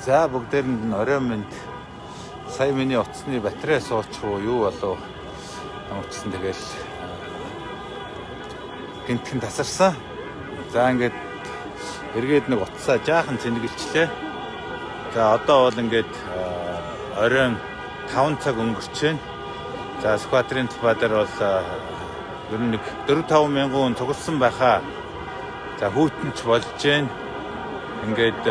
За, бүгдээрэнд нь оройн мэнд. Сая миний утасны батарей суучих уу, юу болов, ямар ч гэсэн тэгэл гэнэтхэн тасарсан. За, ингээд эргээд нэг утсаа жаахан цэнэглэчихлээ. За, одоо бол ингээд оройн 5 цаг өнгөрч байна. За, Сүхбаатарын талбай дээр бол ер нь нэг 4 5 мянган хүн цугласан байхаа. За, хүйтэн ч болж байна. Ингээд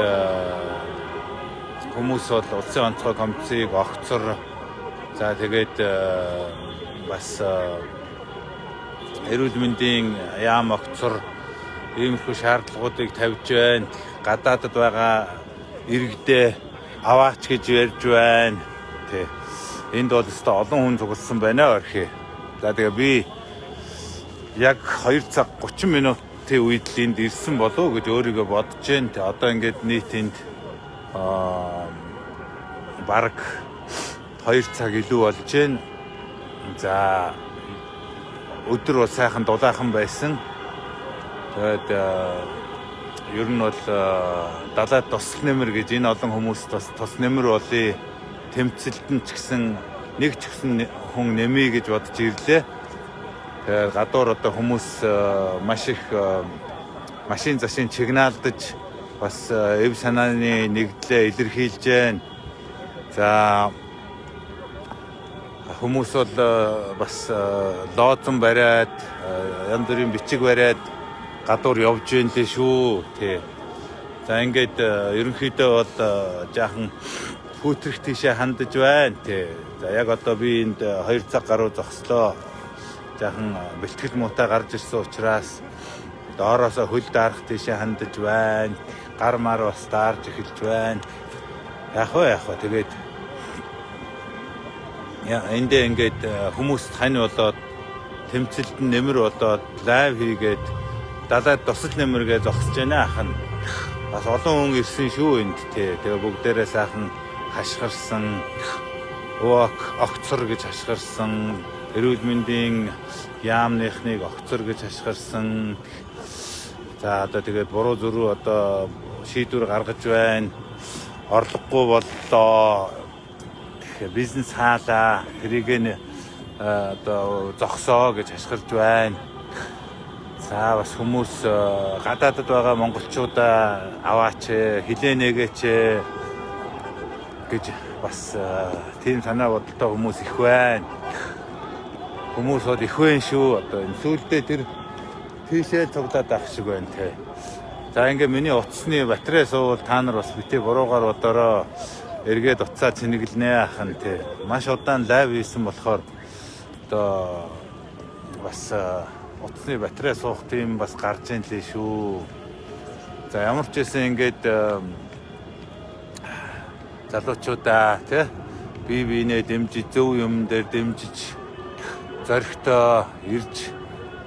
хүмүүс бол улсын онцгой комиссыг огцор, за, тэгээд бас эрүүл мэндийн яам огцор, иймэрхүү шаардлагуудыг тавьж байна. Гадаадад байгаа иргэдээ аваач гэж ярьж байна. Тэ. Энд бол ёстой олон хүн цугласан байна орхи. За, тэгээ би яг 2 цаг 30 минутын үед л энд ирсэн болов уу гэж өөрийгөө бодож байна. Тэ, одоо ингээд нийт энд бараг 2 цаг илүү болж байна. За, өдөр бол сайхан дулаахан байсан. Тэгээд ер нь бол далайд тусал нэмэр гэж энэ олон хүмүүс бас тус нэмэр болъё. Тэмцэлд нь ч гэсэн нэг ч гэсэн хүн нэмье гэж бодож ирлээ. Тэгээд гадуур одоо хүмүүс маш их машин зашин чигнаалдаж бас эв санааны нэгдлээ илэрхийлж байна. За, хүмүүс бол бас лозунг бариад, янз бүрийн бичиг бариад гадуур явж байна лээ шүү. Тий. За, ингээд ерөнхийдөө бол жаахан хүүтрэх тийшээ хандаж байна. Тий. За, яг одоо би энд 2 цаг гаруй зогслоо. Жаахан бэлтгэл муутай гарч ирсэн учраас доороосоо хөл даарах тийшээ хандаж байна. Гар мар бас даарж эхэлж байна. Яг вэ, яг вэ, тэгээд эндээ ингээд хүмүүст хань болоод, тэмцэлд нь нэмэр болоод, live хийгээд, далайд тусал нэмэргээ зогсож байна ах нь. Бас олон хүн ирсэн шүү энд, тий. Тэгээ бүгдээрээ сайхан хашгирсан, woke огцор гэж хашгирсан, эрүүл мэндийн яамныхныг огцор гэж хашгирсан. За, одоо тэгээд буруу зөрүү одоо шийдвэр гаргаж байна. Орлогогүй боллоо. Бизнес хаалаа. Тэрийг нь одоо зогсоо гэж хашгирж байна. За, бас хүмүүс гадаадад байгаа монголчуудаа аваач, хилээ нээгээч гэж бас тийм санаа бодолтой хүмүүс их байна. Хүмүүс бол их байна шүү. Одоо энэ сүүлдээ тэр тийшээ цуглаад авах шиг байна те. За, ингээ миний утасны батарей суувал та нар бас битгий буруугаар бодороо. Эргээд утсаа цэнэглэнэ ах нь те. Маш удаан live хийсэн болохоор одоо бас утасны батарей суух тийм бас гарч ийн лээ шүү. За, ямар ч байсан ингээд залуучуудаа, тий, бие биенээ дэмжиж, зөв юм дээр дэмжиж, зоригтой ирж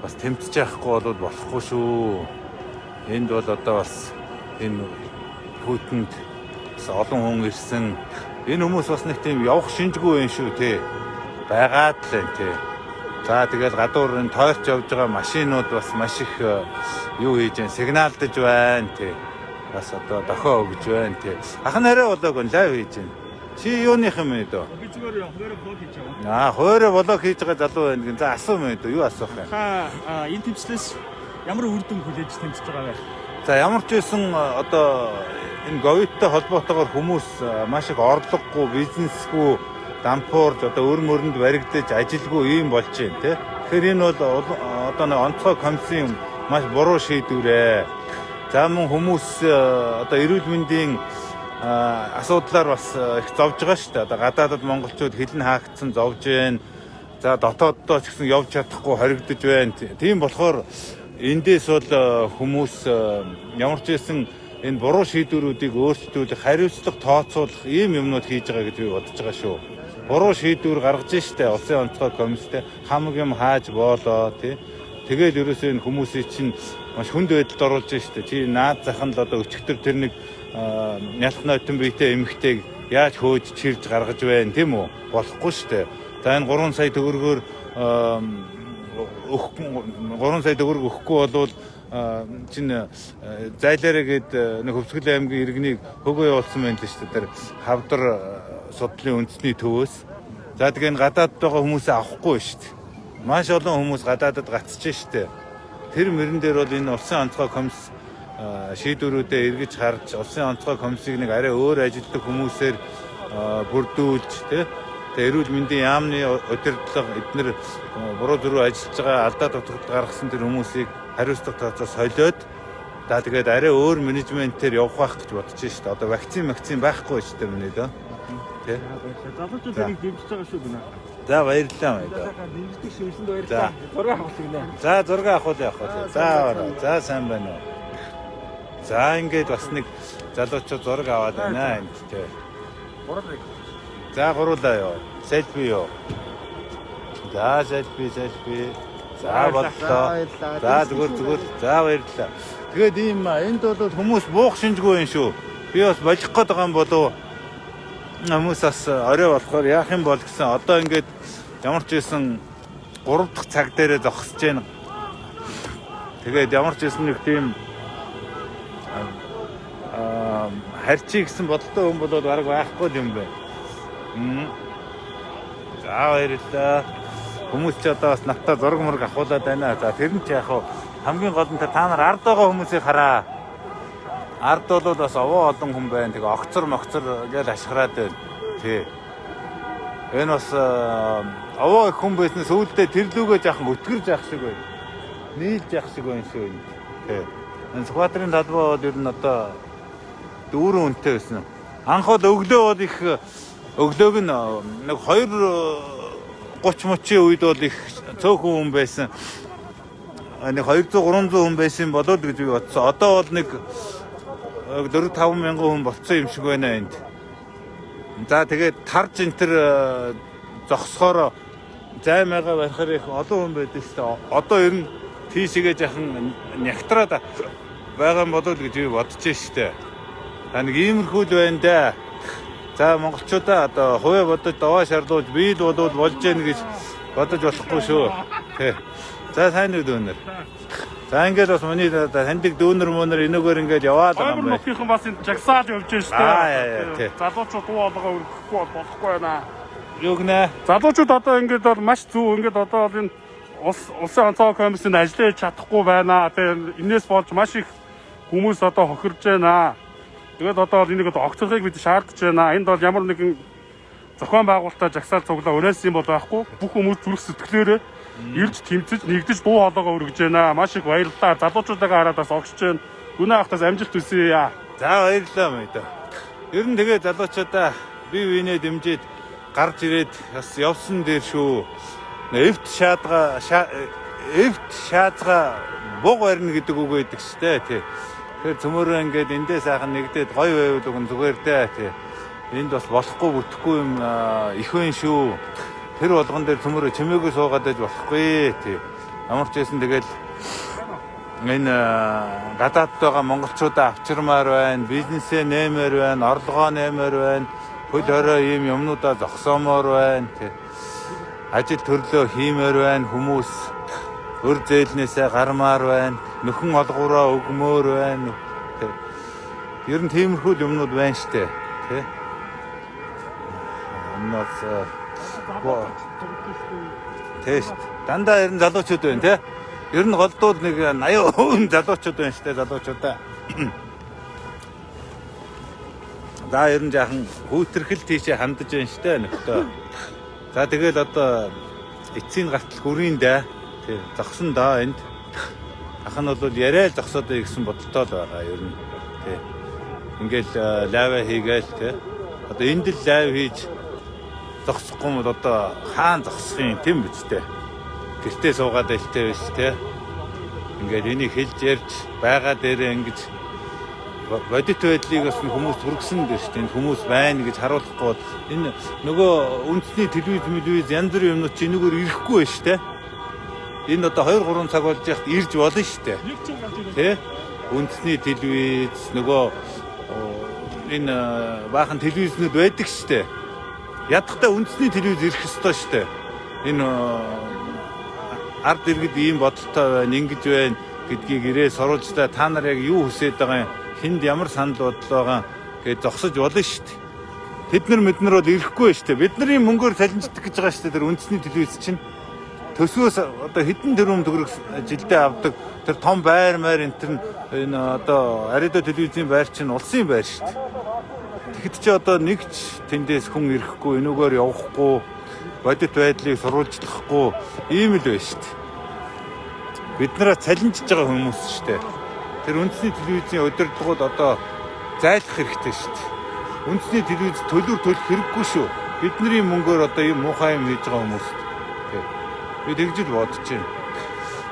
бас тэмцэж яахгүй бол болохгүй шүү. Энд бол одоо бас энэ хүйтэнд бас олон хүн ирсэн. Энэ хүмүүс бас нэг тийм явах шинжгүй юм шүү, тий. Байгаад л байна, тий. За, тэгэл гадуур энэ тойрч явж байгаа машинууд бас маш их юу хийж байна, сигналдаж байна, тий. Бас одоо дохио өгж байна, тий. Ах нь арай болоогүй, live хийж байна. Чи юуных юм бэ дөө? Би зүгээр хуваараа vlog хийж байгаа. Аа, хуваараа vlog хийж байгаа залуу байна гин. За, асуу мэ дөө, юу асуух юм? Та энэ тэмцлээс ямар үр дүн хүлээж тэмцэж байгаа вэ? За, ямар ч байсан одоо энэ ковидтой холбоотойгоор хүмүүс маш их орлогогүй, бизнесгүй, дампуурж, одоо өр мөрөнд баригдаж, ажилгүй ийм болж байна, тий. Тэгэхээр энэ бол одоо нэг онцгой комиссийн маш буруу шийдвэр ээ. За, мөн хүмүүс одоо эрүүл мэндийн асуудлаар бас их зовж байгаа шүү дээ. Одоо гадаадад монголчууд хил нь хаагдсан зовж байна. За, дотооддоо ч гэсэн явж чадахгүй хоригдож байна. Тийм болохоор эндээс бол хүмүүс ямар ч байсан энэ буруу шийдвэрүүдийг өөрчлөлтүүлэх, хариуцлага тооцоолох ийм юмнууд хийж байгаа гэж би бодож байгаа шүү. Буруу шийдвэр гаргаж штэ улсын онцгой комисстэй хамаг юм хааж боолоо, тий. Тэгэл ерөөсөө энэ хүмүүсийг чинь маш хүнд байдалд оруулж штэ. Чи наад зах нь л одоо өчигдөр тэр нэг нялх нойтон биетэй эмэгтэйг яаж хөөж чирж гаргаж байна, тийм үү? Болохгүй штэ. За, энэ 3 сая төгрөгөөр өгөхгүй, 3 сая төгрөг өгөхгүй болвол чинь зайлаарэ гээд нэг Хөвсгөл аймгийн иргэнийг хөөгөө явуулсан байна л шүү дээ. Тэр хавдар судлалын үндэсний төвөөс. За тэгээ энэ гадаадд байгаа хүмүүсээ авахгүй шүү дээ. Маш олон хүмүүс гадаадад гацж шүү дээ. Тэр мөрөн дээр бол энэ улсын онцгой комисс шийдвэрүүдээ эргэж харж улсын онцгой комиссыг нэг арай өөр ажилтдаг хүмүүсээр бүрдүүлж тий. Тэгээ эрүүл мэндийн яамны удирдлага эднэр буруу зүрүү ажиллаж байгаа алдаа дутагдал гаргасан тэр хүмүүсийг хариуцлага тооцоо солиод за тэгээд арай өөр менежментээр явах байх гэж бодож шээ. Одоо вакцин байхгүй шүү дээ миний дөө. Тий. Залуучууд энийг дэмжиж байгаа шүү гэнэ. За баярлалаа маяг. Дэмждэг шивсэнд баярлалаа. Зураг авах гинэ. За зураг авах явах. За ороо. За сайн байна уу. За ингээд бас нэг залуучууд зураг аваад байна энд тий. Гурлаа. За гурлаа ёо. Селфи ёо. За селфи. За боллоо. За зүгээр. За баярлалаа. Тэгээд ийм энд бол хүмүүс буух шинжгүй юм шүү. Би бас болох гээд байгаа юм болов хүмүүс бас орой болохоор яах юм бол гэсэн. Одоо ингээд ямар ч байсан 3 дахь цаг дээрээ зогсож байна. Тэгээд ямар ч байсан нэг тийм харьцаа гэсэн бодолтой хүн бол бараг байхгүй юм байна. За баярлалаа. Хүмүүс ч одоо бас надтай зураг мураг авахуулаад байна. За тэр нь ч яг хамгийн гол нь та нар ард байгаа хүмүүсийг хараа. Ард бол бас овоо олон хүн байна. Тэгээ огцор могцор гэж ашгараад байна. Тий. Энэ бас овоо их хүн байсан сүүлдээ тэр лүүгээ жаахан өтгөрж явах шиг байна. Нийлж явах шиг байна шүү энэ. Тий. Энэ Сүхбаатарын талбай бол ер нь одоо дүүрэн үнэтэй байсан. Анх бол өглөө бол их өглөөг нь нэг 2:30 мөчийн үед бол их цөөхөн хүн байсан. Нэг 200 300 хүн байсан болов гэж би бодсон. Одоо бол нэг 4-5 мянган хүн болцсон юм шиг байна энд. За тэгээд тарж энэ төр зогсохоор займаагаа барихаар их олон хүн байдаг шүү дээ. Одоо ер нь тийшээгээ жахан нягтраад байгаа юм болов гэж би бодож шүү дээ. Та нэг иймэрхүү л байна да. За монголчуудаа одоо хувиа бодож даваа шарлуулж бий л болвол болж гэн гэж бодож болохгүй шүү. Тэ. За сайн уу дүүнер. За ингээд бас миний таньдаг дүүнер мөнөр энэгээр ингээд яваад байгаа юм байна. Нутгийнхан бас энэ жагсаал явж байна шүү дээ. Залуучууд дуу хоолойгоо өргөхгүй бол болохгүй байна. Юу гинэ? Залуучууд одоо ингээд бол маш зөв ингээд одоо бол энэ улсын онцгой комиссэнд ажиллаж чадахгүй байна. Тэгээ энэс болж маш их хүмүүс одоо хохирж байна. Тэгээд одоо бол энийг одоо огцрохыг бид шаардж байна. Энд бол ямар нэгэн зохион байгуулалтаа жагсаал цуглаа уриалсан юм бол байхгүй. Бүх хүмүүс зүрх сэтгэлээрээ ирж тэмцэж нэгдэж дуу хоолойгоо өргөж байна. Маш их баярлалаа. Залуучуудаагаа хараад бас огшиж байна. Гүнээ ахтаас амжилт хүсье. За баярлалаа мэд. Ер нь тэгээ залуучуудаа бие биенээ дэмжиж гарч ирээд бас явсан дээр шүү. Эвт шаадга эвт шаазга буг барина гэдэг үг байдаг шүү дээ тий. Тэгэхээр цөмөрөө ингээд эндээ сайхан нэгдээд гоё байвал уг нь зүгээр дээ тий. Энд бас болохгүй бүтэхгүй юм их вэ шүү. Тэр болгон дээр цөмөрөө чимээгүй суугаад байж болохгүй тий. Ямар ч байсан тэгэл энэ гадаадд байгаа монголчуудаа авчирмаар байна, бизнесээ нэмэр байна, орлогоо нэмэр байна, хөл хорой ийм юмнуудаа зогсоомоор байна тий. Ажил төрлөө хиймээр байна, хүмүүс өр зээлнээсээ гармаар байна, нөхөн олгуураа өгмөр байна. Тий. Ер нь тиймэрхүү юмнууд байна штэ тий. Энэ бас Тэст. Дандаа ер нь залуучууд байна тий. Ер нь голдууд нэг 80% залуучууд байна штэ залуучуудаа. За ер нь жаахан хүүтэрхэл тийшээ хандаж байна штэ нөхдөө. За тэгэл одоо эцсийн гартал гүрийн даа тий зогсон даа энд. Ах нь бол яриа л зогсоод бай гэсэн бодолтой л байгаа ер нь тий. Ингээл лайв хийгээл тий. Одоо энд л лайв хийж зогсохгүй юм бол одоо хаан зогсох юм тийм биз дээ. Гэртээ суугаад байлтай биш тий. Ингээд энийг хэлж ярьж байгаа дээрээ ингэж бодит байдлыг бас хүмүүс хүргэсэн дээ шүү дээ. Энэ хүмүүс байна гэж харуулахгүй бол энэ нөгөө үндэсний телевиз мэлвиз янз бүрийн юмнууд чи энэгээр ирэхгүй байна шүү дээ. Энэ одоо 2 3 цаг болж яхад ирж болно шүү дээ. Тэ? Үндэсний телевиз нөгөө энэ баахан телевизнүүд байдаг шүү дээ. Ядахтай үндэсний телевиз ирэх ёстой шүү дээ. Энэ ард иргэд ийм бодолтой байна, ингэж байна. гэдгийг ирээ сурвалжлаа, та нар яг юу хүсэж байгаа юм, хүнд ямар санал бодол байгаа гэж зогсож болно шүү дээ. Тэд нар мэд нар бол ирэхгүй шүү дээ. Бидний мөнгөөр цалинждаг гэж байгаа шүү дээ. Тэр үндэсний телевиз чинь төсвөөс одоо хэдэн тэрбум төгрөг жилдээ авдаг тэр том байр маяр энэ төр энэ одоо Арида телевизийн байр чинь улсын байр шүү дээ. Тэгэхэд чи одоо нэг ч тэндээс хүн ирэхгүй, энүүгээр явахгүй, бодит байдлыг сурвалжлахгүй ийм л байна шүү дээ. Бид нараа цалинжиж байгаа хүмүүс шүү дээ. Тэр үндэсний телевизийн удирдлагууд одоо зайлах хэрэгтэй шүү дээ. Үндэсний телевиз төлөөр төлөх хэрэггүй шүү. Бидний мөнгөөр одоо ийм муухай юм хийж байгаа хүмүүст. Би тэгж л бодож байна.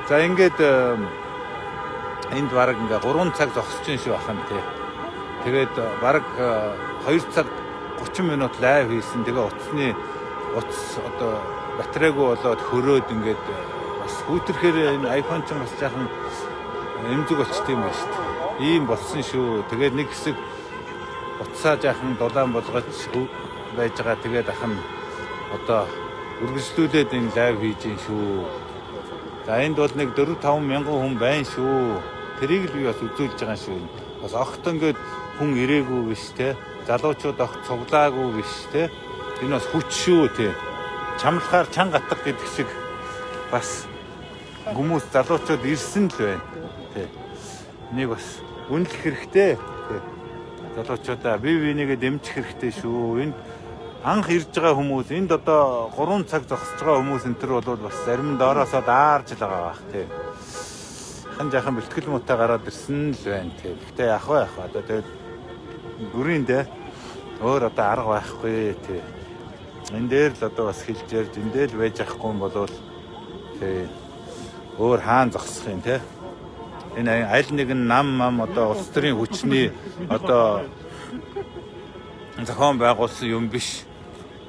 За ингээд энд бараг ингээ 3 цаг зогсож байна шүү ахын тий. Тэгээд бараг 2 цаг 30 минут live хийсэн. Тэгээ утасны утас одоо батарейгүй болоод хөрөөд ингээд бас хүүтэрхээр энэ iPhone ч бас жаахан эмзэг болчт юм байна шүү дээ. Ийм болсон шүү. Тэгээд нэг хэсэг утсаа жаахан дулаан болгож байж байгаа. Тэгээд ах нь одоо үргэлжлүүлээд энэ live хийж гин шүү. За энд бол нэг 4 5 мянган хүн байна шүү. Тэрийг л би бас үзүүлж байгаа шүү. Бас огт ингээд хүн ирээгүй биш те. Залуучууд огт цуглаагүй биш те. Энэ бас хүч шүү те. Чамлахаар чанга атга гэдэг шиг бас хүмүүс залуучууд ирсэн л байна. Тэ. Энийг бас үнэлэх хэрэгтэй. Тэ. Залуучуудаа бие биенийгээ дэмжих хэрэгтэй шүү. Энд анх ирж байгаа хүмүүс, энд одоо 3 цаг зогсож байгаа хүмүүс энэ төр бол бас зарим нь доороосоо даарж л байгаа бах тий. Хан жаахан бэлтгэл муутай гараад ирсэн л байна тий. Гэхдээ яах вэ яах вэ? Одоо тэгээд гүрийн дээ өөр одоо арга байхгүй тий. Энэ дээр л одоо бас хэлж ярьж энэ дээр л байж ахгүй юм болвол тий өөр хаан зогсох юм тий. Энэ аль нэгэн нам мам одоо улс төрийн хүчний одоо зохион байгуулсан юм биш.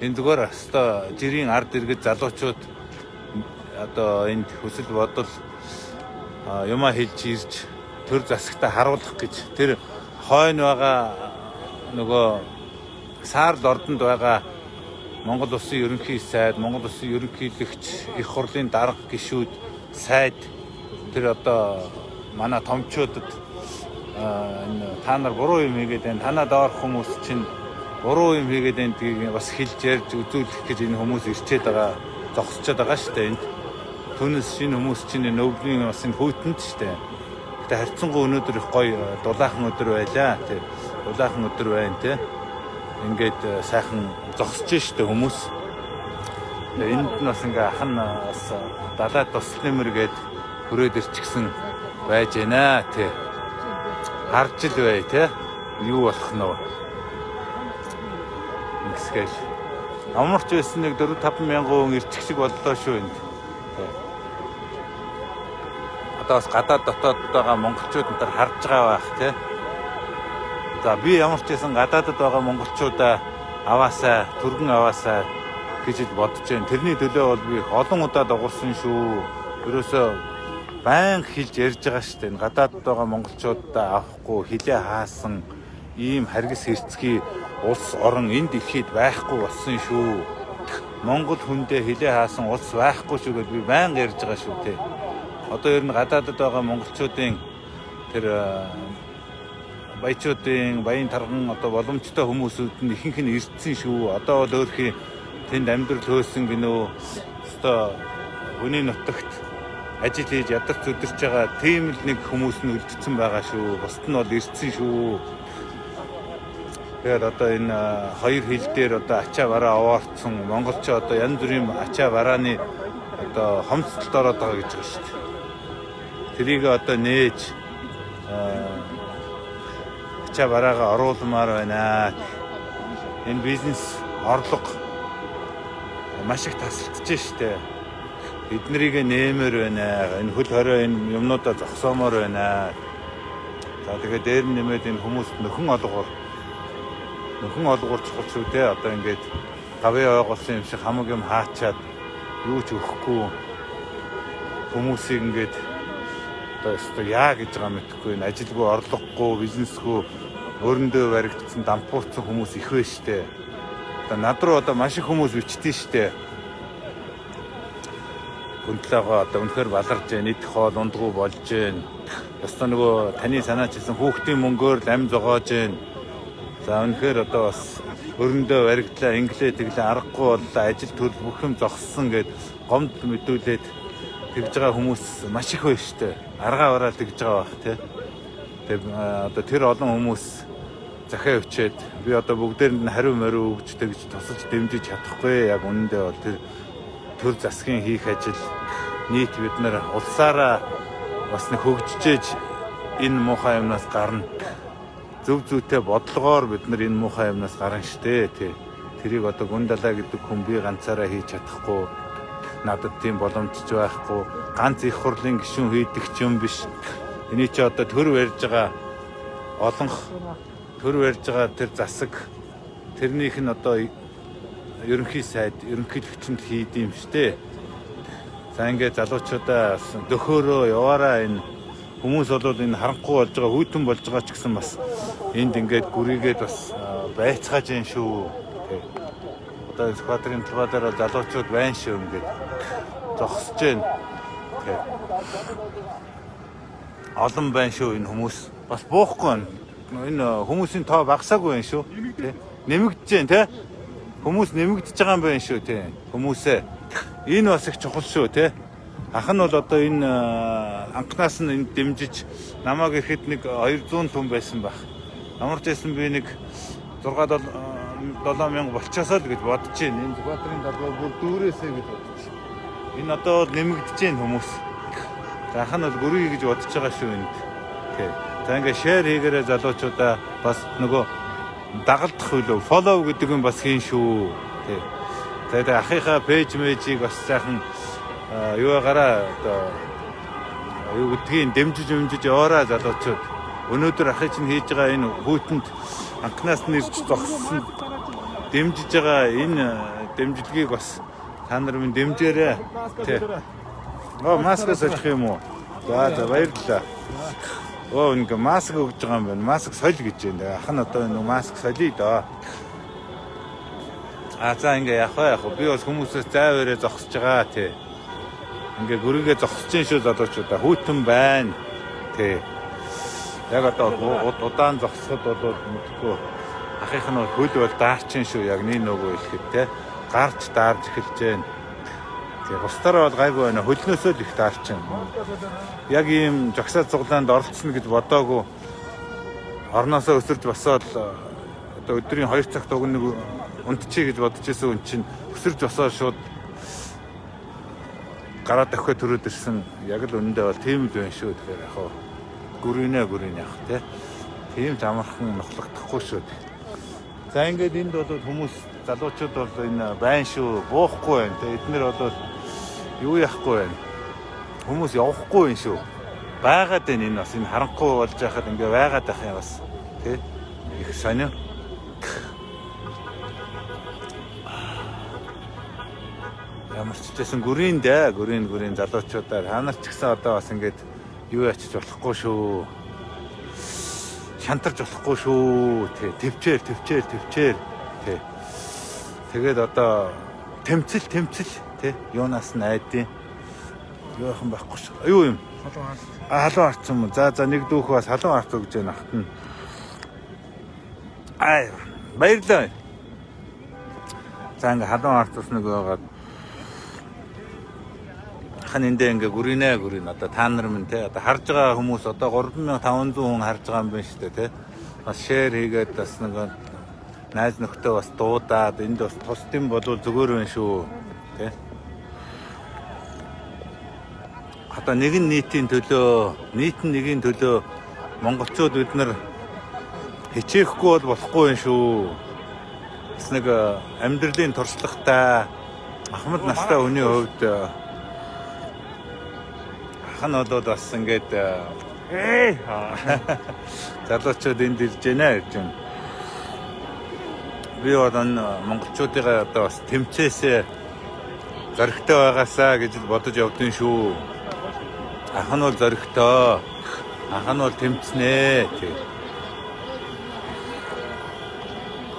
Энэ зүгээр өстой жирийн ард иргэд залуучууд одоо энд хүсэл бодол юмаа хэлж ирж төр засагтаа харуулах гэж тэр хойно байгаа нөгөө саарл ордонд байгаа Монгол Улсын ерөнхий сайд, Монгол Улсын ерөнхийлөгч, их хурлын дарга гишүүд, сайд тэр одоо манай томчуудад энэ та нар буруу юм хийгээд байна. Танаа доорх хүмүүс чинь буруу юм хийгээд байна гэдгийг бас хэлж ярьж үзүүлэх гэж энэ хүмүүс ирчээд байгаа, зогсчод байгаа шүү дээ энд. Түүнээс шинэ хүмүүс чинь өвлийн бас энэ хүйтэнд шүү дээ. Гэтэ харьцангуй өнөөдөр их гоё дулаахан өдөр байлаа тий. Дулаахан өдөр байна тий. Ингээд сайхан зогсож шүү дээ хүмүүс. Тэгээ энд нь бас ингээ ах нь бас далай туслымэр гээд хүрээд ирчихсэн байж байна тий. Харж л бай тий. Юу болох нь вэ? Ингэсгээл амарч байсан нэг 4 5 мянган хүн ирчих шиг боллоо шүү энд. Одоо бас гадаад дотоод байгаа монголчууд энэ төр харж байгаа байх тий. За би ямар ч байсан гадаадд байгаа монголчуудаа аваасаа, түргэн аваасаа гэж л бодож байна. Тэрний төлөө бол би олон удаа дагуулсан шүү. Ерөөсөө байнга хэлж ярьж байгаа шүү дээ. Энэ гадаадд байгаа монголчуудаа авахгүй хилээ хаасан ийм харгас хэрцгий улс орон энэ дэлхийд байхгүй болсон шүү. Монгол хүндээ хилээ хаасан улс байхгүй шүү гэдээ би байнга ярьж байгаа шүү те. Одоо ер нь гадаадд байгаа монголчуудын тэр баячуудын баян тарган одоо боломжтой хүмүүсүүд нь ихэнх нь ирдсэн шүү. Одоо бол өөрхийн тэнд амьдрал хөөсөн гинөө өстой хүний нутагт ажил хийж ядарч өдөрч байгаа тийм л нэг хүмүүс нь үлдсэн байгаа шүү. Бусд нь бол ирдсэн шүү. Тэгээд одоо энэ хоёр хил дээр одоо ачаа бараа овоорцсон монголчууд одоо янз бүрийн ачаа барааны одоо хомсдолд ороод байгаа гэж байгаа шүү дээ. Тэрийг одоо нээж ачаа бараагаа оруулмаар байна. Энэ бизнес орлого маш их тасалдаж штэ. Эднэрийг нэмэр байна. Энэ хөл хорой энэ юмнуудаа зогсоомоор байна. За тэгээд дээр нь нэмээд энэ хүмүүст нөхөн олгоор чухал шүү дээ. Одоо ингээд гавьяа ойгуулсан юм шиг хамаг юм хаачаад юу ч өгөхгүй хүмүүсийг ингээд одоо өстой яа гэж байгаа мэдэхгүй энэ ажилгүй, орлогогүй, бизнесгүй өрөндөө баригдсан, дампуурсан хүмүүс их вэ штэ. Одоо над руу одоо маш их хүмүүс бичдэг штэ. Гүнтлээгоо одоо үнэхээр баларж байна, идэх хоол ундгүй болж байна. Ёстой нөгөө таны санаачилсан хүүхдийн мөнгөөр л ам зогоож гин. За үнэхээр одоо бас өрөндөө баригдлаа, инглээ тэглээ аргагүй боллоо, ажил төрөл бүх юм зогссон гэд гомд мэдүүлээд тэгж байгаа хүмүүс маш их байна штэ. Аргаа бараал тэгж байгаа бах тий. Тэг одоо тэр олон хүмүүс захиа өчөөд би одоо бүгдээрэнд нь хариу мориу өгч тэгж тусалж дэмжиж чадахгүй. Яг үнэндээ бол тэр төр засгийн хийх ажил нийт бид нар улсаараа бас нэг хөгжижээж энэ муухай юмнаас гарна. Зөв зүйтэй бодлогоор бид нар энэ муухай юмнаас гарна штэ тий. Тэрийг одоо Гүндалаа гэдэг хүн би ганцаараа хийж чадахгүй. Надад тийм боломж ч байхгүй. Ганц их хурлын гишүүн хийдэг ч юм биш. Эний чи одоо төр барьж байгаа олонх төр барьж байгаа тэр засаг тэрнийх нь одоо ерөнхий сайд ерөнхийлөгч нь хийд юм штэ. За ингээд залуучуудаа дөхөөрөө яваараа энэ хүмүүс бол энэ харанхуй болж байгаа хүйтэн болж байгаа ч гэсэн бас энд ингээд гүрийгээд бас байцгааж юм шүү. Тэ. Одоо Сүхбаатарын талбай дээр бол залуучууд байна шүү ингээд зогсож байна. Тэ. Олон байна шүү энэ хүмүүс. Бас буухгүй байна. Энэ хүмүүсийн тоо багасаагүй байна шүү. Тэ. Нэмэгдэж байна тэ. Хүмүүс нэмэгдэж байгаа юм байна шүү тэ. Хүмүүсээ. Энэ бас их чухал шүү тэ. Ах нь бол одоо энэ анхнаас нь энд дэмжиж намайг ирэхэд нэг 200 түн байсан байх. Ямар ч байсан би нэг 6 7 мянга болчоосоо л гэж бодож байна. Энэ Сүхбаатарын талбай бүр дүүрээсээ гэж бодож байна. Энэ одоо бол нэмэгдэж байна хүмүүс. За ах нь бол гүрий гэж бодож байгаа шүү энд. Тэ. За ингээ share хийгээрэй залуучуудаа бас нөгөө дагалдах үлээ follow гэдэг юм бас хийн шүү. Тэ. За тэгээ ахынхаа page мэйжийг бас сайхан юу гараа одоо юу гэдгийг дэмжиж өмжиж яваараа залуучууд. Өнөөдөр ахын чинь хийж байгаа энэ хүүтэнд анхнаас нь ирж зогссон дэмжиж байгаа энэ дэмжлэгийг бас та нар минь дэмжээрэй. Тэ. Оо маска солих юм уу? За за баярлалаа. Оо ингээ маск өгж байгаа юм байна. Маск соль гэж байна. Ах нь одоо энэ маск солиё доо. А за ингээ явах вэ яг. Би бас хүмүүсээс зай өрөө зогсож байгаа тий. Ингээ гөрөгээ зогсож гин шүү залуучуудаа. Хүйтэн байна. Тий. Яг одоо удаан зогсоход бол мэдгүй. Ахынх нь хөл бол даарчин шүү яг нэг нөгөө хэлэхэд тий. Гарч даарж эхэлж байна. Тий. Бусдаараа бол гайгүй байна. Хөлнөөсөө л их даарчин. Яг ийм жагсаа цуглаанд оролцсон гэж бодоагүй. Орноосоо өсөрж босоод одоо өдрийн 2 цагт уг нэг унтчихъя гэж бодож исэн хүн чинь өсөрж босоод шууд гараа дахиад төрөөд ирсэн. Яг л үнэндээ бол тийм л байна шүү. Тэгэхээр яг хаа гүрийнэ гүрийн яг тий. Тийм ч амархан нухлагдахгүй шүү. За ингээд энд бол хүмүүс залуучууд бол энэ байна шүү. Буухгүй байна тий. Эднэр бол юу яахгүй байна. Хүмүүс явахгүй байна шүү. Байгаад байна энэ бас энэ харанхуй болж байхад ингээ байгаад байх юм бас тий. Их сонио. Ямар ч байсан гүрийн дээ гүрийн гүрийн залуучуудаа та нар ч гэсэн одоо бас ингээд юу ячиж болохгүй шүү. Шантарч болохгүй шүү. Тэ төвчээр төвчээр төвчээр тэ. Тэгээд одоо тэмцэл тэмцэл тэ юунаас нь айдیں۔ Юу яхан байхгүй шүү. Юу юм? Халуун арт. А халуун арц юм уу? За за нэг дүүх бас халуун арц өгж яана ахт нь. Ай баярлалаа. За ингээ халуун арц ус нэг байгаад хан эндээ ингээ гүрийнэ гүрийн одоо та нар минь те одоо харж байгаа хүмүүс одоо 3500 хүн харж байгаа юм байна шүү дээ те бас share хийгээд бас нэг найз нөхдөд бас дуудаад энд бас тусдим болвол зүгээр байна шүү те одоо нэгэн нийтийн төлөө нийт нь нэгийн төлөө монголчууд бид нар хичээхгүй бол болохгүй юм шүү. Бас нэг амьдралын туршлагатай ахмад настай хүний хувьд ах нь бол бас ингээд залуучууд энд ирж байна гэж байна. Би бол энэ монголчуудыгаа одоо бас тэмцээсээ зоригтой байгаасаа гэж л бодож явдсан шүү. Ах нь бол зоригтой. Ах нь бол тэмцнэ тий.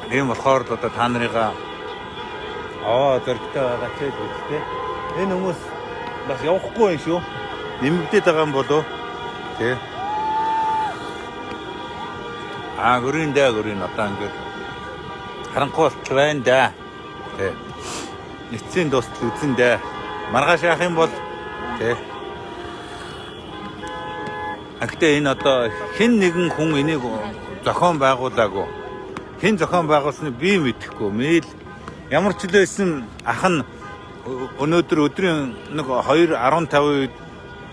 Тийм болохоор л одоо та нарыгаа зоригтой байгаа ч гэж тий. Энэ хүмүүс бас явахгүй юм шүү. Нэмэгдээд байгаа юм болов тий. Аа гөрийн дээ гөрийн одоо ингээд харанхуй болтол байна да. Тэ. Эцсийн дуустал үзэн дээ. Маргааш яах юм бол тэ. Гэхдээ энэ одоо хэн нэгэн хүн энийг зохион байгуулаагүй. Хэн зохион байгуулсныг би мэдэхгүй. Мэйл ямар ч л байсан ах нь өнөөдөр өдрийн нэг 2:15 үед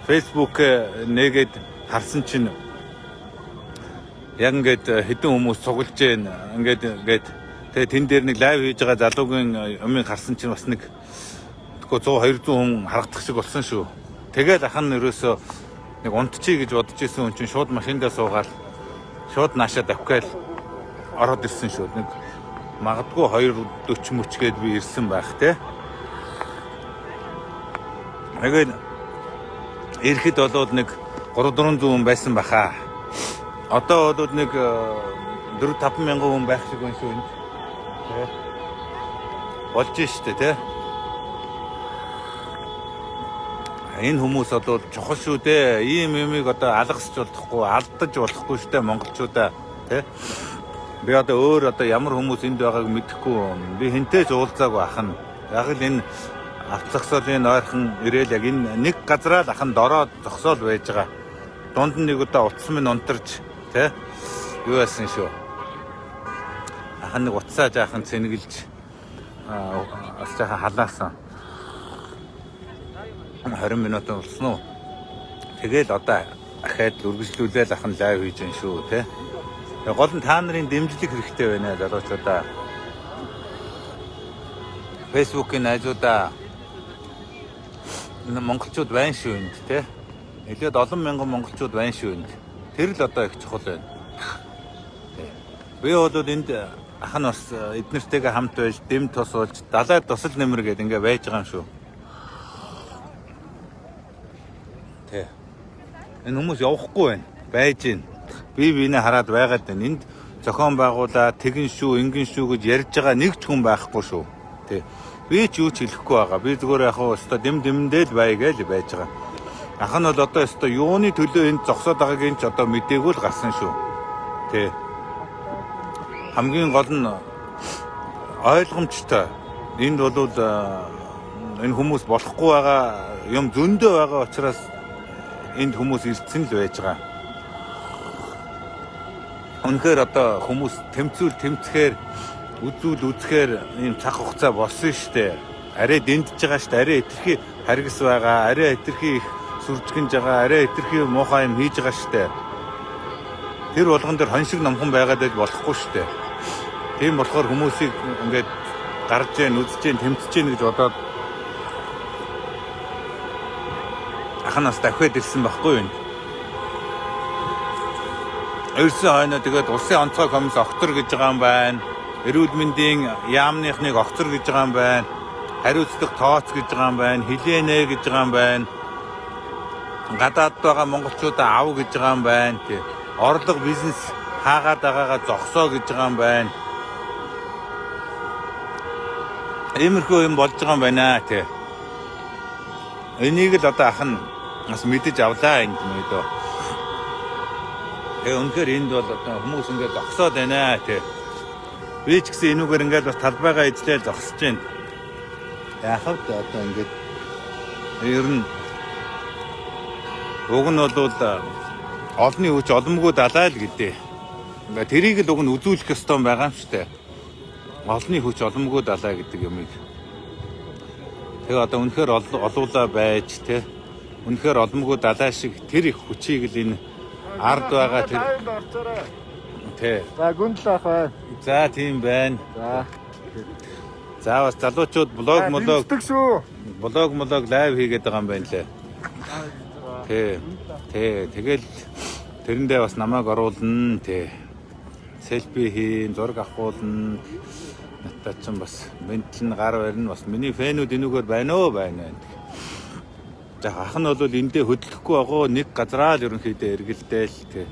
Facebook нээгээд харсан чинь яг ингээд хэдэн хүмүүс цуглаж гин ингээд ингээд тэгээ тэн дээр нэг live хийж байгаа залуугийн юмыг харсан чинь бас нэг тэгэхгүй 100 200 хүн харагдах шиг болсон шүү. Тэгэл ах нь ерөөсөө нэг унтчихъя гэж бодож исэн хүн чинь шууд машиндаа суугаад шууд наашаа давхиал ороод ирсэн шүү. Нэг магадгүй 2:40 мөч гээд би ирсэн байх те. Тэгээд ирэхэд болоод нэг 3 400 хүн байсан баха. Одоо бол нэг 4 5 мянган хүн байх шиг байна шүү энд. Тэ. Болж штэ тэ. Энэ хүмүүс бол чухал шүү дээ. Ийм юмыг одоо алгасч болохгүй, алдаж болохгүй штэ монголчуудаа тэ. Би одоо өөр одоо ямар хүмүүс энд байгааг мэдэхгүй. Би хэнтэй ч уулзаагүй ах нь. Яг л энэ авто зогсоолын ойрхон ирээл яг энэ нэг газараа л ах нь дороо зогсоол байж байгаа. Дунд нь нэг удаа утас минь унтарч тэ юу яасан шүү. Ах нь нэг утсаа жаахан цэнгэлж бас жаахан халаасан. 20 минут болсон уу? Тэгэл одоо ахаад л үргэлжлүүлээл ах нь live хийж гэн шүү тэ. Тэгээ гол нь та нарын дэмжлэг хэрэгтэй байна залуучуудаа. Facebook-ийн найзуудаа энэ монголчууд байна шүү энд тэ. Нэлээд олон мянган монголчууд байна шүү энд. Тэр л одоо их чухал байна. Тэ. Би бол энд ах нь бас эднэртэйгээ хамт байж дэм тус болж далай тусал нэмэр гээд ингээ байж байгаа юм шүү. Тэ. Энэ хүмүүс явахгүй байна. Байж гин. Би биенээ хараад байгаад байна. Энд зохион байгуулаа тэгэн шүү, ингэн шүү гэж ярьж байгаа нэг ч хүн байхгүй шүү. Тэ. Би ч юу ч хэлэхгүй байгаа. Би зүгээр яг хөө өстой дэм дэмэндээ л бай гэж байж байгаа. Ах нь бол одоо өстой юуны төлөө энд зогсоод байгааг нь ч одоо мдээгүй л гарсан шүү. Тэ. Хамгийн гол нь ойлгомжтой. Энд бол энэ хүмүүс болохгүй байгаа юм зөндөө байгаа учраас энд хүмүүс ирсэн л байж байгаа. Үнэхээр одоо хүмүүс тэмцүүл тэмцэхээр үзүүл үзэхээр ийм цаг хугацаа болсон шүү дээ. Арай дэндэж байгаа шүү дээ. Арай хэтэрхий харгас байгаа, арай хэтэрхий их сүржгэнж байгаа, арай хэтэрхий муухай юм хийж байгаа шүү дээ. Тэр болгон дээр хон шиг номхон байгаад байж болохгүй шүү дээ. Тийм болохоор хүмүүсийг ингээд гарч जैन, үзэж जैन, тэмцэж जैन гэж бодоод ах нь бас дахиад ирсэн байхгүй юу? Ирсэн хойноо тэгээд улсын онцгой комисс огтор гэж байгаа юм байна. Эрүүл мэндийн яамныхныг огцор гэж байгаа юм байна. Хариуцлага тооц гэж байгаа юм байна. Хилээнэ гэж байгаа юм байна. Гадаад байгаа монголчуудаа ав гэж байгаа юм байна. Тэ. Орлого бизнес хаагаад байгаагаа зогсоо гэж байгаа юм байна. Иймэрхүү юм болж байгаа юм байна тэ. Энийг л одоо ах нь бас мэдэж авлаа энд мэдөө. Тэгээ үнэхээр энд бол одоо хүмүүс ингээд зогсоод байна тэ. Би ч гэсэн энүүгээр ингээд бас талбайгаа эзлээл зогсож байна. Яах вэ одоо ингээд ер нь уг нь бол олонний хүч оломгүй далай л гэдэг. Ингээд тэрийг л уг нь үзүүлэх ёстой байгаа юм шүү дээ. Олонний хүч оломгүй далай гэдэг юмыг. Тэгээ одоо үнэхээр олуулаа байж тэ. Үнэхээр оломгүй далай шиг тэр их хүчийг л энэ ард байгаа тэр тэ. За гүндэл ах бай. За тийм байна. За. За бас залуучууд блог молог Дэмждэг шүү. блог молог live хийгээд байгаа юм байна лээ. Тэ. Тэ. Тэгэл тэрэндээ бас намайг оруулна тэ. Селфи хийн, зураг авахуулна. Надад ч бас мэнтэл нь гар барина. Бас миний фэнүүд энүүгээр байна уу байна. За ах нь бол эндээ хөдлөхгүй байгаа нэг газараа л ерөнхийдөө эргэлдээл тэ.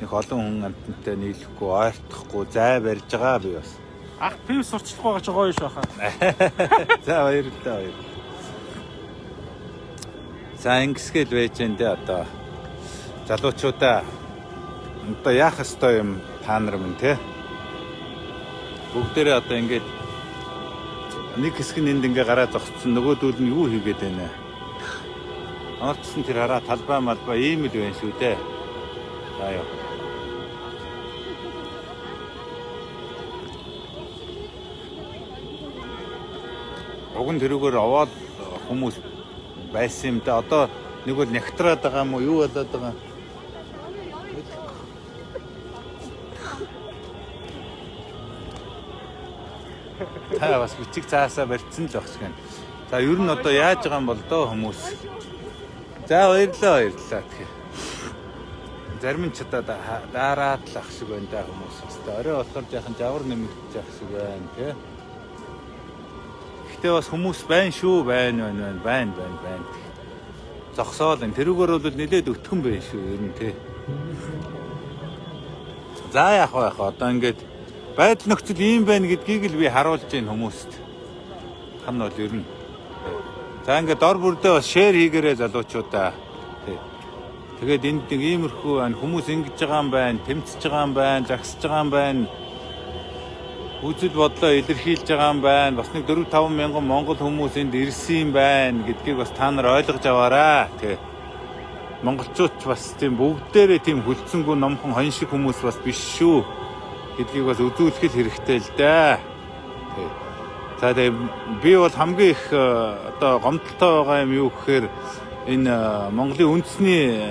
Нэг олон хүн амтантай нийлэхгүй, ойртохгүй, зай барьж байгаа би бас. Ах пив сурчлахгүй байгаа ч гоё шүү хаа. За баярлалаа баярлалаа. За ингэсгээл байж энэ дээ одоо залуучуудаа одоо яах ёстой юм Та нар минь те. Бүгдээрээ одоо ингээд нэг хэсэг нь энд ингээ гараа зогссон, нөгөөдөл нь юу хийгээд байна вэ? Ямар ч гэсэн тэр хараа талбай малбай ийм л байна шүү дээ. За ёо. Уг нь тэрүүгээр овоол хүмүүс байсан юм да. Одоо нэг бол нягтраад байгаа юм уу? Юу болоод байгаа юм? Та бас бичиг цаасаа барьцсан л баг шиг. За ер нь одоо яаж байгаа юм бол доо хүмүүс. За баярлалаа, баярлалаа гэх. Зарим нь ч одоо daarаад л ах шиг байна да хүмүүс. Хэвээ орой болохоор жаахан жавар нэмэгдэж ах шиг байна тий. Гэхдээ бас хүмүүс байна шүү, байна байна байна байна байна байна. Зогсоол энэ тэрүүгээр бол нэлээд өтгөн байна шүү ер нь тий. За яах вэ яах вэ одоо ингээд байдал нөхцөл ийм байна гэдгийг л би харуулж байна хүмүүст. Хан бол ер нь. За ингээд дор бүрдээ бас share хийгээрэй залуучуудаа. Тий. Тэгээд энд нэг иймэрхүү байна. Хүмүүс ингэж байгаа юм байна, тэмцэж байгаа юм байна, загсаж байгаа юм байна. Үзэл бодлоо илэрхийлж байгаа юм байна. Бас нэг 4-5 мянган монгол хүмүүс энд ирсэн юм байна гэдгийг бас та нар ойлгож аваарай. Тий. Монголчууд ч бас тийм бүгдээрээ тийм хүлцэнгүй номхон хонь шиг хүмүүс бас биш шүү гэдгийг бас үзүүлэх хэрэгтэй л дээ. Тий. За тэгээ би бол хамгийн их одоо гомдолтой байгаа юм юу гэхээр энэ Монголын үндэсний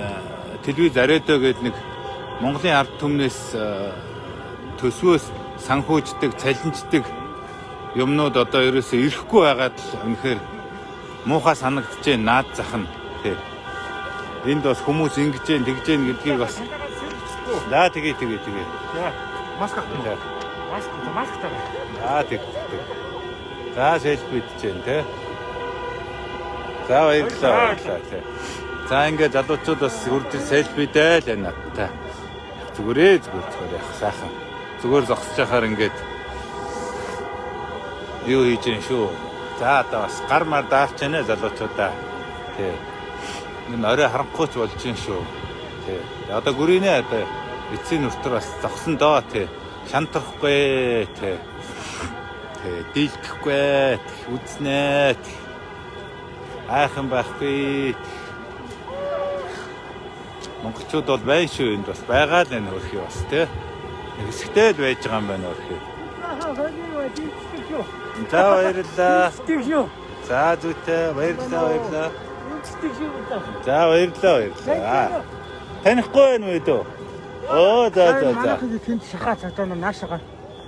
телевиз Аредо гэдэг нэг Монголын ард түмнээс төсвөөс санхүүждэг, цалинждаг юмнууд одоо ерөөсөө ирэхгүй байгаад л үнэхээр муухай санагдаж байна, наад зах нь. Тий. Энд бас хүмүүс ингэж जैन тэгж जैन гэдгийг бас за тэгээ тэгээ тэгээ. Маск авах юм. Маск, маск таа. За тэг тэг. За селфи идэж जैन тий. За баярлалаа, баярлалаа тий. За ингээд залуучууд бас үрдэл селфитэй л байна надтай. Зүгээрээ зүгээр зүгээр яах сайхан. Зүгээр зогсож байхаар ингээд юу хийж जैन шүү. За одоо бас гар мар даарч байна залуучуудаа. Тий. Энэ орой харанхуйч болж जैन шүү. Тий. Одоо гүрийнэ одоо эцсийн нүртэр бас зогсон доо тий. Шантрахгүй тий. Тий, дийлдэхгүй, үзнэ. Айхан байхгүй. Монголчууд бол байна шүү, энд бас байгаа л энэ хөрхий бас тий. Нэг хэсэгтэй л байж байгаа юм байна хөрхий. За баярлалаа. За зүйтэй баярлалаа, баярлалаа. За баярлалаа, баярлалаа. Танихгүй байна уу дөө? Оо за за за. Манайхан тэнд шахаа цагдаа наашаага.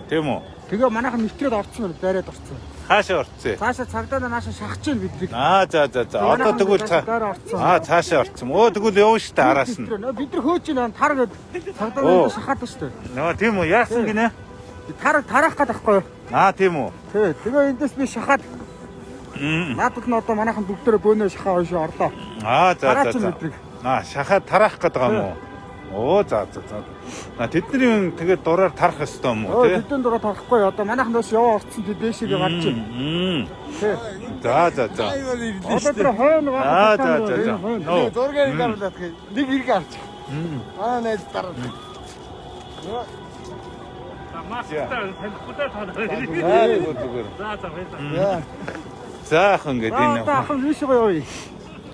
Тийм үү? Тэгээ манайхан нэвтрээд орцсон байна, дайраад орцсон. Хаашаа орцсон? Цаашаа цагдаа наашаа шахаж байна биднийг. Аа за за за. Одоо тэгвэл цаашаа орцсон. Өө тэгвэл явна шүү дээ араас нь. Бид нар хөөж байна, тар гэд цагдаа наашаа шахаад байна шүү дээ. Нөө тийм үү? Яасан гинэ? Тар тараах гээд байхгүй юу? Аа тийм үү? Тий. Тэгээ эндээс би шахаад наадад нь одоо манайхан бүгдээрээ бөөнөө шахаа хойшоо орлоо. Аа за за за. Аа шахаад тараах гээд байгаа юм уу? Оо за за за. А тэдний тэгээд дураар тарах ёстой юм уу тий? Тэдний дураар тарахгүй. Одоо манайхан доош яваа орцсон тэд дээшээгээ гарч байна. Тий. За за за. Одоо тэр хойно Аа за за за. Зургийг гарлаад нэг хэрэг авч. Манай найз дараа. Масктай танихгүй та нар. За зүгээр. За за баярлалаа. За ах ингээд энэ. Одоо ах ийшээ явъя.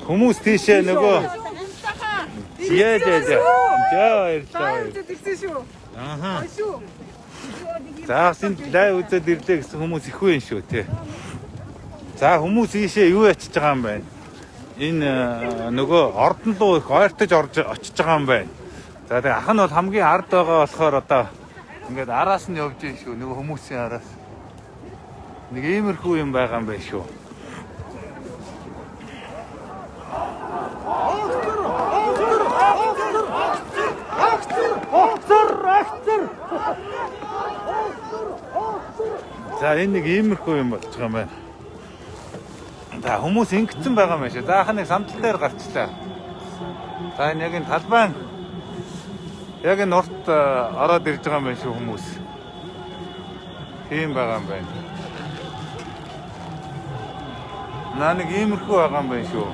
Хүмүүс тийшээ нөгөө Яа яа яа. За баярлалаа. Ирсэн шүү. Аха. Шүү. За бас энд лайв үзээд ирлээ гэсэн хүмүүс их үн шүү тий. За хүмүүс ийшээ юу ячиж байгаа юм бэ? Энэ нөгөө ордон руу их ойртож орж очиж байгаа юм байна. За тэгээ ах нь бол хамгийн ард байгаа болохоор одоо ингээд араас нь явж гин шүү. Нөгөө хүмүүсийн араас. Нэг иймэрхүү юм байгаа юм байна шүү. За энэ нэг иймэрхүү юм болж байгаа юм байна. За хүмүүс ингэсэн байгаа юм шиг. За ах нэг самдал дээр гарчлаа. За энэ яг энэ талбай яг энэ урт ороод ирж байгаа юм байна шүү хүмүүс. Тийм байгаа юм байна. Наа нэг иймэрхүү байгаа юм байна шүү.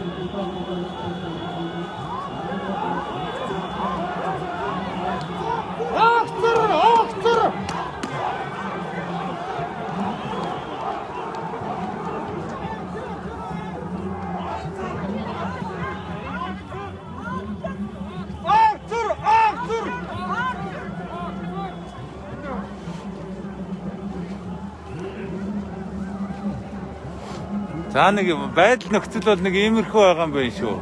Агцэр! За, нэг байдал нөхцөл бол нэг иймэрхүү байгаа юм байна шүү.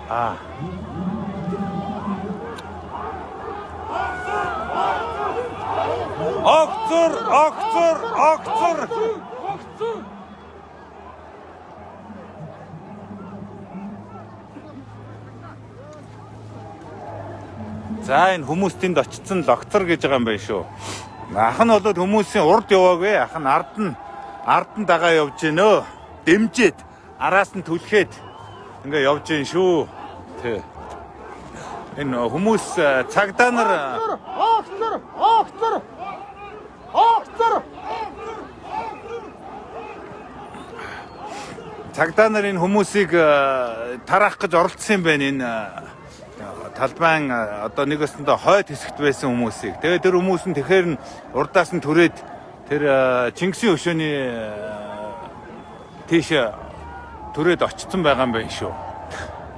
Аа. Огцор, огцор, огцор. За, энэ хүмүүс тэнд очсон л огцор гэж байгаа юм байна шүү. Ах нь бол хүмүүсийн урд яваагүй. Ах нь ард нь дагаа явж гинөө. Дэмжиж, араас нь түлхээд ингээ явж гин шүү. Тэ. Энэ хүмүүс цагдаа нар Огцор! Огцор! Огцор! Цагдаа нар энэ хүмүүсийг тараах гэж оролдсон юм байна, энэ талбайн одоо нэг өсөндөө хойд хэсэгт байсан хүмүүсийг. Тэгээд тэр хүмүүс нь тэгэхээр нь урдаас нь түрээд тэр Чингисийн өшөөний тийш түрээд очсон байгаа юм байна шүү.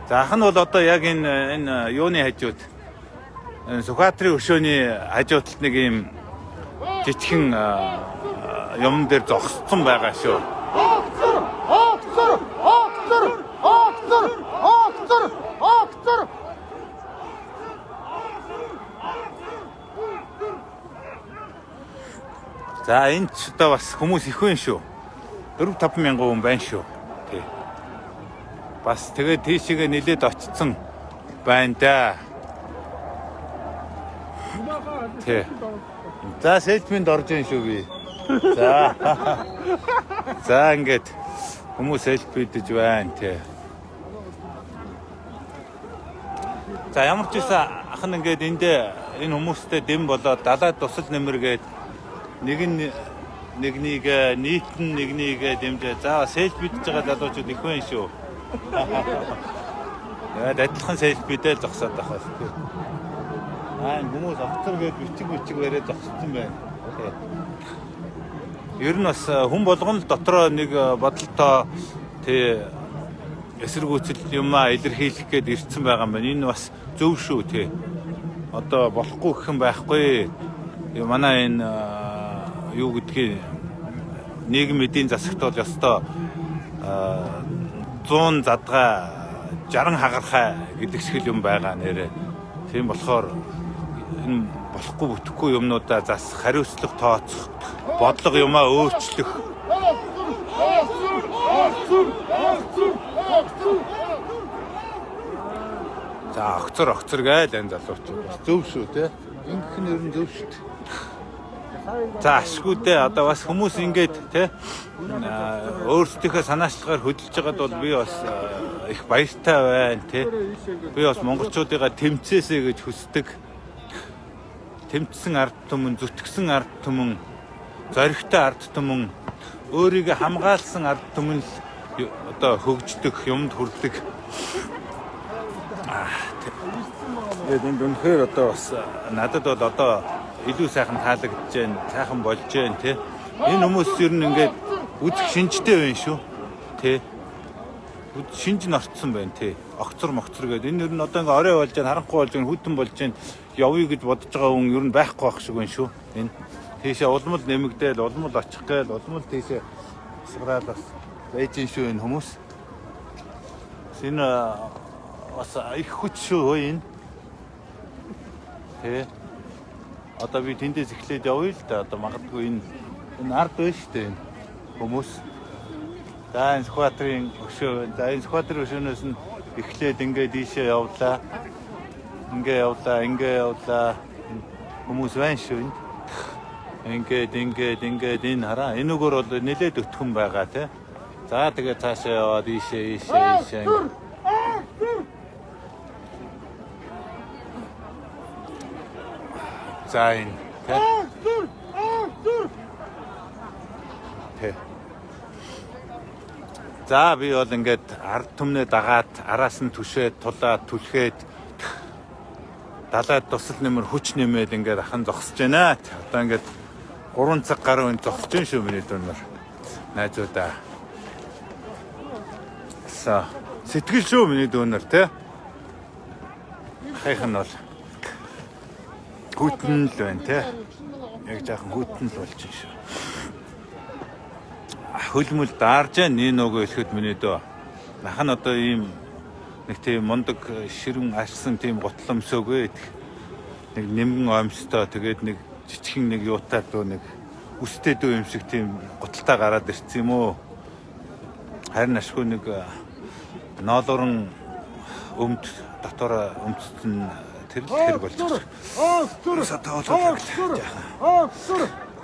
За, ах нь бол одоо яг энэ юуны хажууд, энэ Сүхбаатарын өшөөний хажуу талд нэг ийм жижигхэн юм дээр зогссон байгаа шүү. Огцор! Огцор! Огцор! Огцор! Огцор! Огцор! За, энэ ч одоо бас хүмүүс их байна шүү. 4 5 мянган хүн байна шүү. Тий. Бас тэгээд тийшээгээ нилээд очсон байна да. Тий. За, селфинд орж ийн шүү би. За. За, ингээд хүмүүс селфидэж байна, тий. За, ямар ч байсан ах нь ингээд эндээ энэ хүмүүстэй дэм болоод далайд тусал нэмэргээд нэг нь нэгнийг нийтэн нэгнийг дэмжээ. За, селфидж байгаа залуучууд их байна шүү. Тэгээд адилхан селфидээ зогсоод байх бас тий. Аа, энэ хүмүүс огцор гээд бичиг бичиг бариад зогссон байна. Тий. Ер нь бас хүн болгон л дотроо нэг бодолтой, тий, эсэргүүцэл юмаа илэрхийлэх гээд ирсэн байгаа юм байна. Энэ бас зөв шүү, тий. Одоо болохгүй гэх юм байхгүй. Манай энэ юу гэдгийг нийгэм эдийн засагт бол ёстой 100 задгаа 60 хагархай гэдэг шиг л юм байгаа нэрээ. Тийм болохоор энэ болохгүй бүтэхгүй юмнуудаа зас, хариуцлага тооцох, бодлого юмаа өөрчлөх. Огцор! Огцор! Огцор! Огцор! За, огцор огцор гээл энэ залуучууд бас зөв шүү, те. Ингэх нь ер нь зөв шүү дээ. За, ашгүй дээ. Одоо бас хүмүүс ингээд те өөрсдийнхөө санаачлагаар хөдөлж байгаад бол би бас их баяртай байна, те. Би бас монголчуудыгаа тэмцээсэй гэж хүсдэг. Тэмцсэн ард түмэн, зүтгэсэн ард түмэн, зоригтой ард түмэн, өөрийгөө хамгаалсан ард түмэн л одоо хөгждөг, юмд хүрдэг. Тэгээд энд үнэхээр одоо бас надад бол одоо илүү сайхан таалагдж байна, сайхан болж байна, тий. Энэ хүмүүс ер нь ингээд үзэх шинжтэй байна шүү. Тий. Шинж нь орцсон байна, тий. Огцор могцор гэдэг. Энэ ер нь одоо ингээ орой болж байна, харанхуй болж байна, хүйтэн болж байна. Явъя гэж бодож байгаа хүн ер нь байхгүй байх шиг байна шүү. Энэ тийшээ улмал нэмэгдээл, улмал очих гээл, улмал тийшээ сгараал бас байж ин шүү энэ хүмүүс. Энэ бас их хүч шүү энэ. Тэ. Одоо би тэндээс эхлээд явъя л да. Одоо магадгүй энэ ард байна шүү дээ энэ хүмүүс. За, энэ Сүхбаатарын өшөө байна. За, энэ Сүхбаатарын өшөөнөөс нь эхлээд ингээд ийшээ явлаа. Ингээ явлаа, ингээ явлаа. Хүмүүс байна шүү энд. Ингээд ингээд ингээд энэ хараа. Энүүгээр бол нэлээд өтгөн байгаа, тий. За, тэгээ цаашаа яваад ийшээ ийшээ ийшээ. Ингээд. За, энэ тий. Тий. За, би бол ингээд ард түмнээ дагаад, араас нь түшээд, тулаад, түлхээд, далайд тусал нэмэр хүч нэмээд ингээд ахан зогсож байна. Одоо ингээд 3 цаг гаруй энэ зогсож байна шүү миний дүнээр. Найзуудаа. За, Сэтгэл шүү миний дүүнер те. Хайх нь бол хүйтэн л байна те. Яг жаахан хүйтэн л болж байна шүү. Хөлмөл даарж байна нэг нөгөө хэлэхэд миний дөө. Нах нь одоо ийм нэг тийм мундаг ширэн арсан тийм гутал өмсөөгөө идэх. Нэг нэмгэн оймстой тэгээд нэг жижигхэн нэг юутай дөө нэг үстэй дөө юм шиг тийм гуталтай гараад ирсэн юм уу? Харин ашгүй нэг ноолууран өмд дотоороо өмдсөн тэр л хэрэг болж байгаа.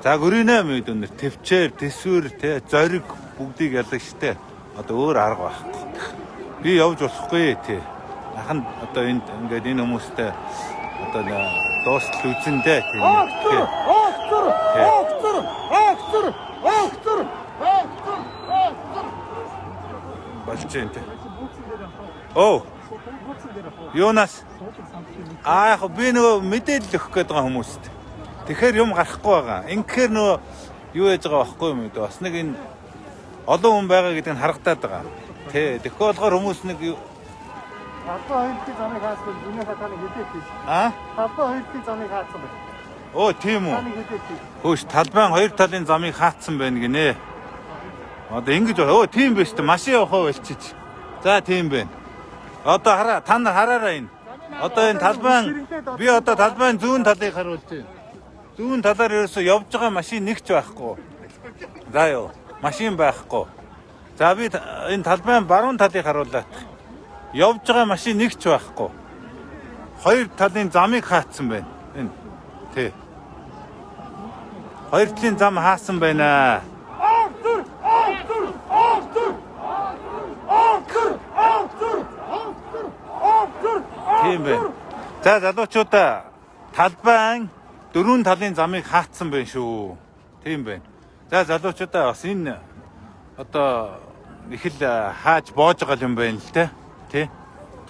За гөрийнэ мэд өнөр төвчээр, төсвөр, тэ зориг бүгдийг ялаг штэ. Одоо өөр арга байхгүй. Би явж болохгүй тий. Нахан одоо энд ингээд энэ хүмүүстэй одоо дуустал үзэндээ тий. Болж байна тий. Оо. Юунаас? Аа яг би нөгөө мэдээлэл өгөх гээд байгаа хүмүүст. Тэгэхээр юм гарахгүй байгаа. Ингэхээр нөгөө юу яаж байгаа байхгүй юм бэ? Бас нэг энэ олон хүн байгаа гэдэг нь харагдаад байгаа. Тэ. Тэгэхээр болохоор хүмүүс нэг Талбай хоёр талын замыг хаасан. Үүнийхээ та нэг хэдий тийш. Аа? Талбай хоёр талын замыг хаасан байна. Өө тийм үү. Та нэг хэдий тийш. Хөөш талбайн хоёр талын замыг хаацсан байна гинэ. Одоо ингэж өө тийм биш үү? Машин явах болчих. За тийм байна. Одоо хараа та нар хараарай энэ. Одоо энэ талбайн би одоо талбайн зүүн талыг харуулж байна. Зүүн талаар ерөөсөө явж байгаа машин нэг ч байхгүй. За юу. Машин байхгүй. За би энэ талбайн баруун талыг харуулаад. Явж байгаа машин нэг ч байхгүй. Хоёр талын замыг хаацсан байна. Энэ тий. Хоёр талын зам хаасан байна. Тийм байна. За залуучуудаа талбайн дөрвөн талын замыг хаацсан байна шүү. Тийм байна. За залуучуудаа бас энэ одоо их л хааж боож байгаа юм байна л те. Тий.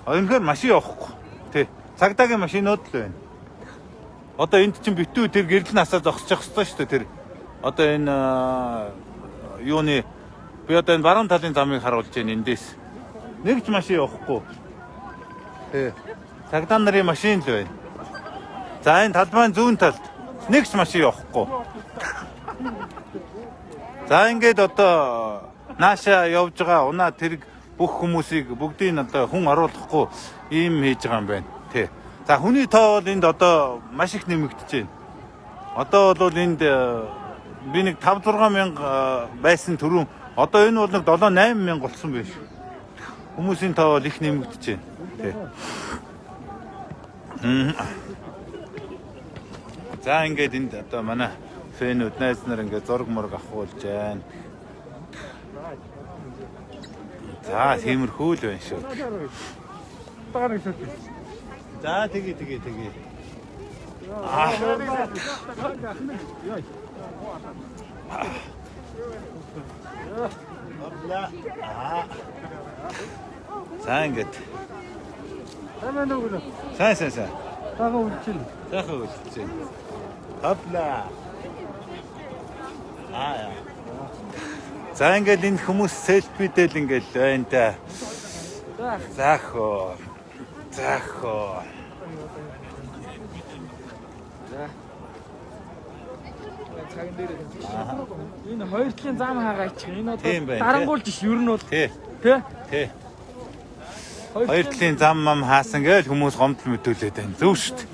Өнөхөр машин явахгүй. Тий. Цагдаагийн машинууд л байна. Одоо энд чинь битүү тэр гэрэл насаа зогсчих хэвээр шүү дээ тэр. Одоо энэ юуны би одоо энэ баруун талын замыг харуулж байна эндээс. Нэг ч машин явахгүй. Тий. Цагдаа нарын машин л байна. За энэ талбайн зүүн талд нэг ч машин явахгүй. За ингээд одоо нааша явж байгаа унаа тэрэг бүх хүмүүсийг бүгдийг нь одоо хүн оруулахгүй ийм хийж байгаа юм байна. Тий. За хүний тоо бол энд одоо маш их нэмэгдэж байна. Одоо бол энд би нэг 5 6 мянга байсан түрүүн одоо энэ бол нэг 7 8 мянга болсон байх. Хүмүүсийн тоо бол их нэмэгдэж байна. Тий. За ингээд энд одоо манай фэнүүд найз нар ингээд зураг мураг авахулж байна. За тиймэрхүү л байна шүү. За тэгээ тэгээ тэгээ. За ингээд. Сайн сайн сайн. Тага үлчин. Сайхан үлдсэн. Хопла. Аа. За ингээд энэ хүмүүс селфитэл ингээд байна та. Заах оо. Заах оо. Энэ хоёр талын зам хаагаач. Энэ одоо Тийм байна, дарангуулж ш ер нь бол Тий. тий. Тий. Хоёр талын зам мам хаасан гэж хүмүүс гомдол мэдүүлээд байна. Зөв шүү дээ.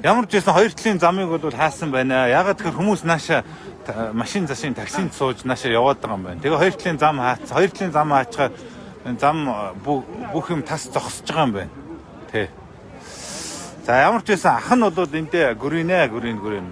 Ямар ч байсан хоёр талын замыг бол хаасан байна. Ягаад тэгэхээр хүмүүс нааша машин засын таксинд сууж нааша яваад байгаа юм байна. Тэгээ хоёр талын зам хаацсан. Хоёр талын зам хаачаар зам бүх юм тас зогсож байгаа юм байна. Тий. За ямар ч байсан ах нь бол эндээ гүрийнэ гүрийн гүрийн.